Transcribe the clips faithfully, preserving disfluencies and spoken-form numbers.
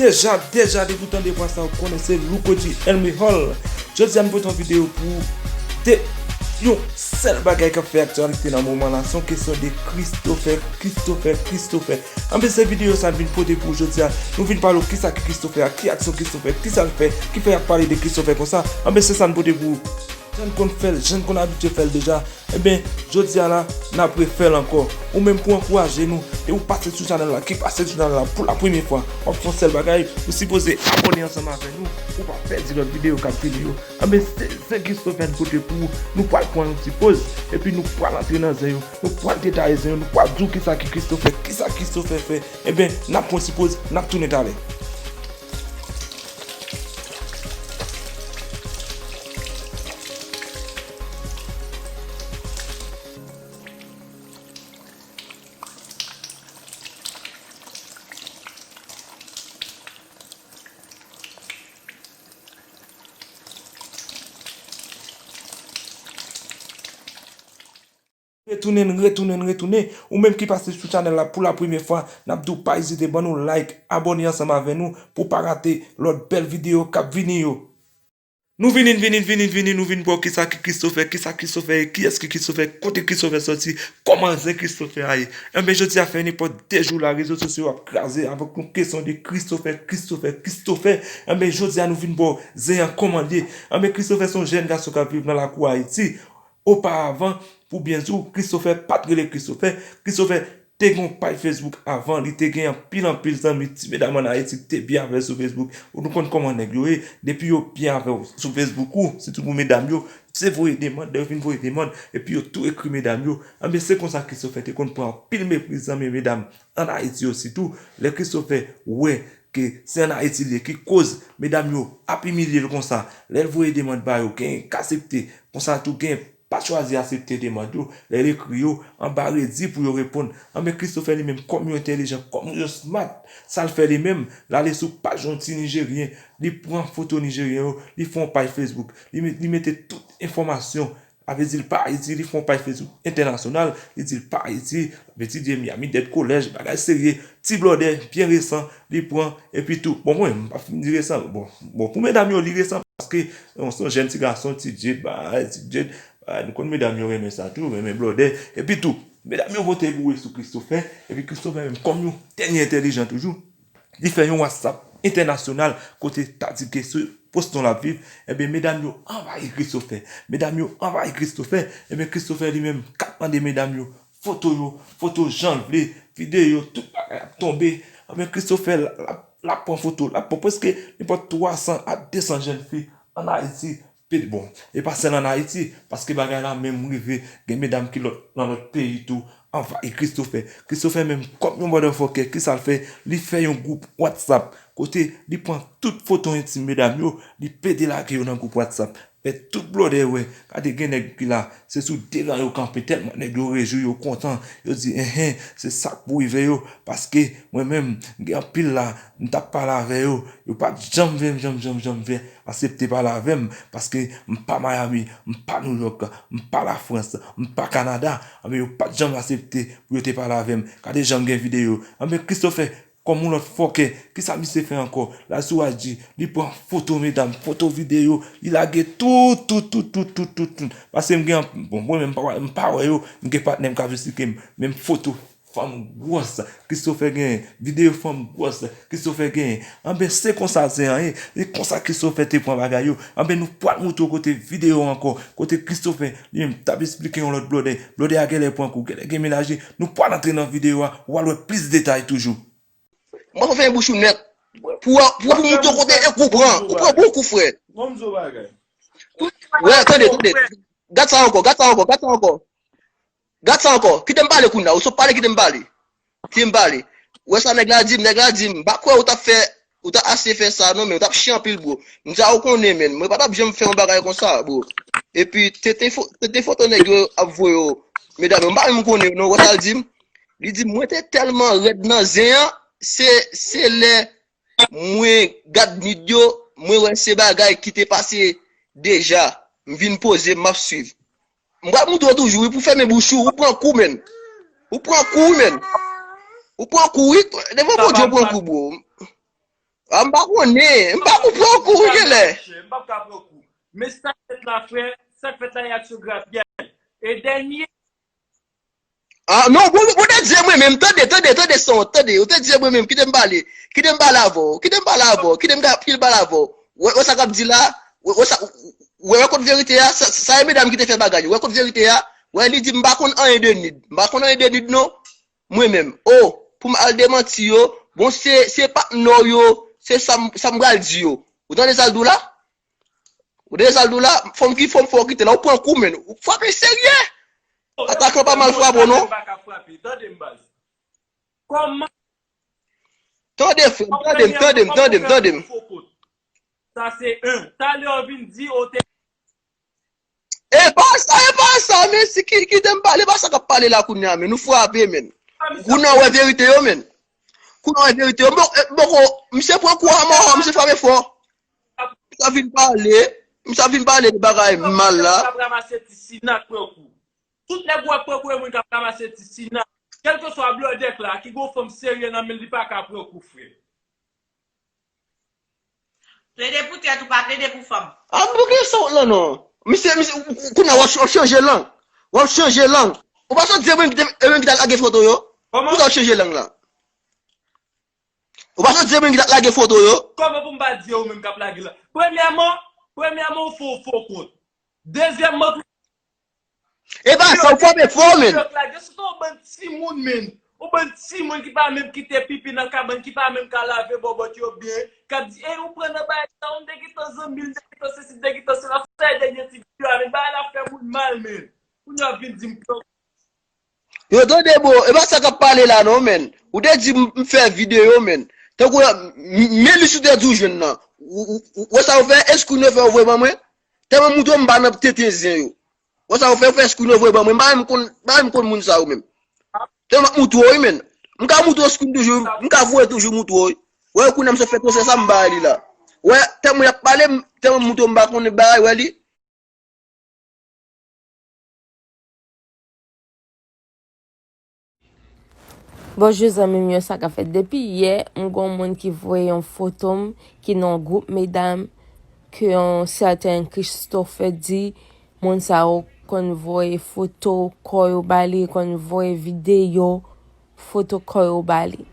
Deja, deja, depi w tande vwa sa, ou konnen se Louko G Henry Hall. Jodi a, nou pote yon videyo pou ou de yon sèl bagay k ap fè aktyalite nan moman la. Se yon kesyon de Christopher, Christopher, Christopher. Anben, se videyo sa n vin pote pou ou jodi a. Nou vin pale w kisa ki Christopher a, ki aksyon Christopher, kisa l fè, ki fè y ap pale de Christopher konsa. Anben, se sa n pote pou ou. Jan n konn fè l, jan n konn abitye fè l deja. Enben, jodi a la, n ap refè l ankò. Ou menm pou ankouraje nou, e ou pase sou chanèl la, ki pase sou chanèl la pou la premye fwa, w ap fè yon sèl bagay, ou sipoze abòne ansanm avè nou, pou w pa pèdi lòt videyo k ap vini yo. Enben, se zen Christopher n pote pou ou, nou pral pran yon ti poz, epi nou pral antre nan zen yo, nou pral detaye zen yo, nou pral di w kisa ki Christopher, kisa Christopher fè. Enben, n ap pran yon ti poz, n ap tounen talè. Retounen, retounen, retounen. Ou menm ki pase sou chanèl la pou la premye fwa, n ap di w pa ezite ban nou like, abòne ansanm avè nou pou w pa rate lòt bèl videyo k ap vini yo. Nou vini, vini, vini, vini, nou vin bò kisa ki Christopher, kisa Christopher ye, kiyès ki Christopher, kote Christopher sòti, kòman zen Christopher a ye. Enben, jodi a fè nenpòt de jou la, rezo sosyo yo ap kraze avèk yon kesyon de Christopher, Christopher, Christopher. Enben, jodi a nou vin bò zen an kòman l ye. Enben, Christopher se yon jèn gason k ap viv nan lakou Ayiti. Oparavan, pou byen di w, Christopher pa t rele Christopher. Christopher te gen yon paj Facebook avan, li te gen anpil, anpil zanmi, ti medam ann Ayiti ki te byen avè l sou Facebook. Ou nou konn kòman nèg yo ye, depi yo byen avè w sou Facebook ou, sitou pou medam yo, se voye demann, lè yo fin voye demann, epi yo tou ekri medam yo. Anben, se konsa Christopher te konn pran anpil mepri zanmi medam ann Ayiti yo sitou. Lè Christopher wè ke se ann Ayiti li ye ki koz medam yo ap imilye l konsa, lè l voye demann ba yo, genyen k aksepte, konsa tou genyen pa chwazi aksepte demann yo, lè l ekri yo, anba redi pou yo reponn. Anben, Christopher li menm, kòm yon entèlijan, kòm yon smart, sa l fè li menm, l ale sou paj yon ti Nijeryen, li pran foto Nijeryen yo, li fè yon paj Facebook, li, met- li mete tout enfòmasyon, sa vle di l pa Ayiti, li fè yon paj Facebook entènasyonal, li di l pa Ayiti, sa vle di Miami Dade College, bagay serye, ti blòdè, byen resan, li pran, epi tou. Bon, mwen, m pa fin di resan, bon, bon, pou medam yo, li resan, paske, bon, se yon jèn ti gason, ti djed, bagay, ti djed, bagay, nou konn medam yo renmen sa tou, renmen blòdè, epi tou, medam yo vote boure sou Christopher, epi Christopher menm, kòm yon dènye entèlijan toujou, li fè yon WhatsApp entènasyonal kote ta di ke se Boston l ap viv, enben, medam yo anvayi Christopher. Medam yo anvayi Christopher, enben, Christopher li menm k ap mande medam yo foto yo, foto jan l vle, videyo, tout bagay ap tonbe. Enben, Christopher l ap, l ap pran foto, l ap pran prèske nenpòt twa san a de san jèn fi ann Ayiti. Pe- Bon, e pa sèl ann Ayiti, paske bagay la menm rive gen medam ki lòt, nan lòt peyi tou, anvayi Christopher. Christopher menm, kòm yon motherfucker, kisa l fè? Li fè yon gwoup WhatsApp, kote li pran tout foto entim medam yo, li pede lage yo nan gwoup WhatsApp. Fè tout blòdè wè, gade gen nèg ki la, se sou de ran yo kanpe, tèlman nèg yo rejwi, yo kontan, yo di, enhen, se sa k pou rive yo, paske mwen menm, gen anpil la, m t ap pale avè yo, yo pa t janm vle, janm, janm, janm vle aksepte pale avè m, paske m pa Miami, m pa New York, m pa Lafrans, m pa Kanada, anben yo pa t janm aksepte pou yo te pale avè m. Gade jan m gen videyo. Anben Christopher, kòm yon lòt fòkè, kisa misye fè ankò? L al sou I G, li pran foto medam, foto videyo, li lage tout, tout, tout, tout, tout, tout, tout. Paske m gen, bon, mwen menm m pa, m pa wè yo, m gen patnè m k ap esplike m, men m foto fanm gwòs, Christopher genyen, videyo fanm gwòs, Christopher genyen. Anben, se konsa zen an ye, e konsa Christopher te pran bagay yo. Anben, nou pral montre w kote videyo ankò, kote Christopher, li menm, t ap esplike yon lòt blòdè. Blòdè a genlè pran kou, genlè gen mennaj li. Nou pral antre nan videyo a, w al wè plis detay toujou. Mwen fè bouch ou nèt. Pou, pou, pou montre w kote e kou pran. Ou pran bon kou, frè. Bon, m di w bagay. Wè, tande, tande. Gad sa ankò, gad sa ankò, gad sa ankò. Gad sa ankò. Kite m pale kounye a. Ou sot pale, kite m pale. Kite m pale. Ou wè sa nèg la di m, nèg la di m, m pa kwè ou t ap fè, ou t ap ase fè sa non, men ou t ap chi anpil, bro. M di a ou konnen, men mwen pa t ap janm fè yon bagay konsa, bro. Epi, tenten fo-, tenten foto nèg yo ap voye yo, medam yo, m pa menm konnen yo non, ou wè sa l di m? Li di, mwen te tèlman rèd nan zen an, se, se lè mwen gad nid yo, mwen wè se bagay ki te pase deja, m vin poze m, m ap swiv. M pral montre w toujou, wi, pou fèmen bouch ou, ou pran kou, menn. Ou pran kou, wi, menn. Ou pran kou, wi, devan Bondye, ou pran kou, bro. Ah, m pa konnen. M pa konprann kou, genlè. M p ap ka pran kou. Men sa k fèt la, frè, sa k fèt la, y ap sou grapyay. E dènye. Ah, non, bon, bon, te di mwen menm, tande, tande, tande, son, tande, ou te di mwen menm, kite m pale, kite m pale avè w, kite m pale avè w, kite m ka pil pale avè w. Wè, wè sa k ap di la, wè, wè sa, wè, wè kot verite a, sa, sa e medam ki te fè bagay yo, wè kot verite a, wè li di m pa konn anyen de Nid, m pa konn anyen de Nid non, mwen menm, oh, pou m al demanti yo, bon, se, se patnè w yo, se sa m, sa m pral di yo. Ou tande sa l di w la? Ou tande sa l di w la? Fò m ki, fò m fè w kite la. Ou pran kou, menn. Ou frape serye. Atakan pa mal frape w, non. Tande, frè m, tande m, tande m, tande m, tande m. Sa se en. Talè w vin di, o te E pa sa, e pa sa, men si ki, kite m pale, e pa sa k ap pale la kounye a, men. Nou frape, men. Kounye a wè verite yo, men. Kounye a wè verite yo. Bon, e, bon, ko, misye pran kou a mò, misye frape fò. Misye vin pale, misye vin pale de bagay mal la. Tout nèg w ap pran kou, e moun k ap ranmase ti sina. Kèlkeswa blòdèk la, ki gon fanm serye nan men l, li pa ka pran kou, frè. Plede pou tèt ou, pa plede pou fanm. A, m bouke sa w lan non. Misye, misye, kounye a w ap, w ap chanje lang. W ap chanje lang. Ou pa sot di e moun ki te, e moun ki t al lage foto yo? Kòman? Pou sa w chanje lang la? Ou pa sot di e moun ki t al lage foto yo? Kòman pou m pa di e ou menm k ap lage la? Premyèman, premyèman, ou fè yon fo kont. Dezyèmman, tou E pa sa, ou frape fò, men. Yo k lage, sitou yon bann timoun, men. Yon bann timoun ki pa menm kite pipi nan kabann, ki pa menm ka lave bòbòt yo byen, k ap di, e, ou pran nan bagay sa, m te gentan zanmi l, m te gentan sesi, m te gentan sela, sa e dènye ti videyo a, men bagay la fè moun mal, men. Kounye a w ap vin di m pran. Yo, tande, bro, e pa sa k ap pale la, non, men. Ou te di m, m fè videyo, men. Tankou, m, men li sou tèt ou jwenn nan. Ou, ou, ou, wè sa ou fè, eskrin yo fè yo voye ban mwen. Tèlman m moutre w m pa nan tenten zen yo. Wè sa ou fè, ou fè screen yo voye ban mwen. M pa menm konn, m pa menm konn moun sa yo menm. Tèlman m ap moutre w wi, men. M ka moutre w screen toujou, m ka voye toujou moutre w wi. Wè, kounye a m sot fè pwosè sa m bay li la. Wè, tèlman y ap pale, m, tèlman m moutre w m pa konnen bagay, wè li. Bonjou zanmi m yo, sa k ap fèt? Depi yè, m gon moun ki voye yon foto m ki nan yon gwoup medam ke yon sèten Christopher di moun sa yo konn voye foto kò yo ba li, konn voye videyo foto kò yo ba li.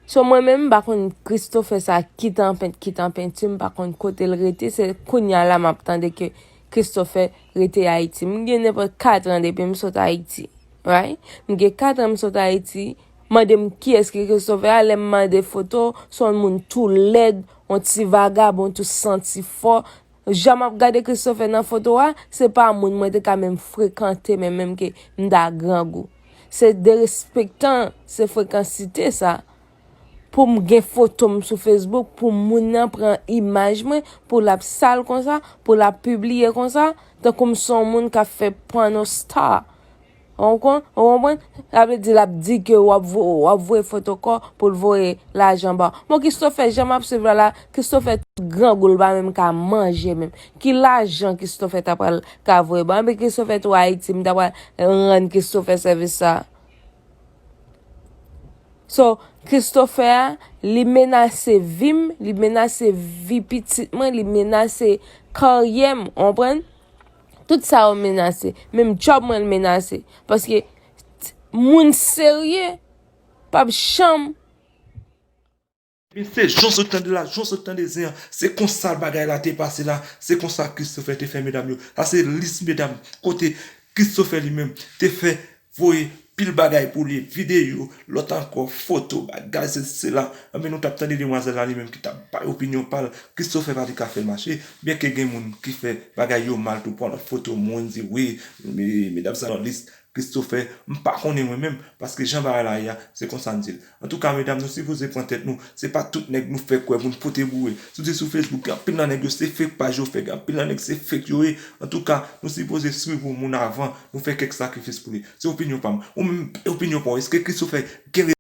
So mwen menm m pa konn Christopher sa ki t an pent, ki t an penti, m pa konn kote l rete, se kounye a la m ap tande ke Christopher rete Ayiti. M gen nenpòt kat an depi m sot Ayiti. Right? M gen kat an m sot Ayiti. Mande m kiyès ki Christopher a, lè m mande foto, se yon moun tou lèd, yon ti vagabon, tou santi fò. Jan m ap gade Christopher nan foto a, se pa moun mwen te ka menm frekante, men menm ke m ta grangou. Se derespektan, se frekansite sa. Pou m gen foto m sou Facebook, pou moun nan pran imaj mwen, pou l ap sal konsa, pou l ap pibliye konsa, tankou m se yon moun k ap fè porno star. Ou konprann? Ou konprann? Sa vle di l ap di ke w ap vo-, w ap voye foto kò pou l voye lajan ba w. Bon, Christopher, jan m ap swiv la la, Christopher tout grangou l pa menm ka manje menm. Ki lajan Christopher ta pral ka voye ba w? Anben Christopher tou Ayiti, m ta pral rann Christopher sèvis sa. So, Christopher a, li menase vi m, li menase vi pitit mwen, li menase karyè m, ou konprann? Tout sa yo menase. Menm djòb mwen l menase. Paske t-, moun serye p ap janm. Ebyen, se jan w sot tande la, jan w sot tande zen an, se konsa bagay la te pase la, se konsa Christopher te fè medam yo. Sa se lis medam kote Christopher li menm te fè voye pil bagay pou li, videyo, lòt ankò, foto, bagay, sesi, sela. Anben, nou t ap tande demwazèl la li menm ki t ap bay opinyon pa l. Christopher pa t ka fè l mache, byenke gen moun ki fè bagay yo mal tou, pran lòt foto moun, di wi, medam sa nan lis Christopher, m pa konnen mwen menm, paske jan bagay la ye a, se konsa m di l. Antouka, medam, nou sipoze pran tèt nou, se pa tout nèg nou fè kwè pou n pote boure. Si w te sou Facebook, gen anpil nan nèg yo se fake paj yo fè, gen anpil nan nèg se fake yo ye. Antouka, nou sipoze swiv yon moun avan nou fè kèk sakrifis pou li. Se opinyon pa m. Ou menm, opinyon pa w, èske Christopher gen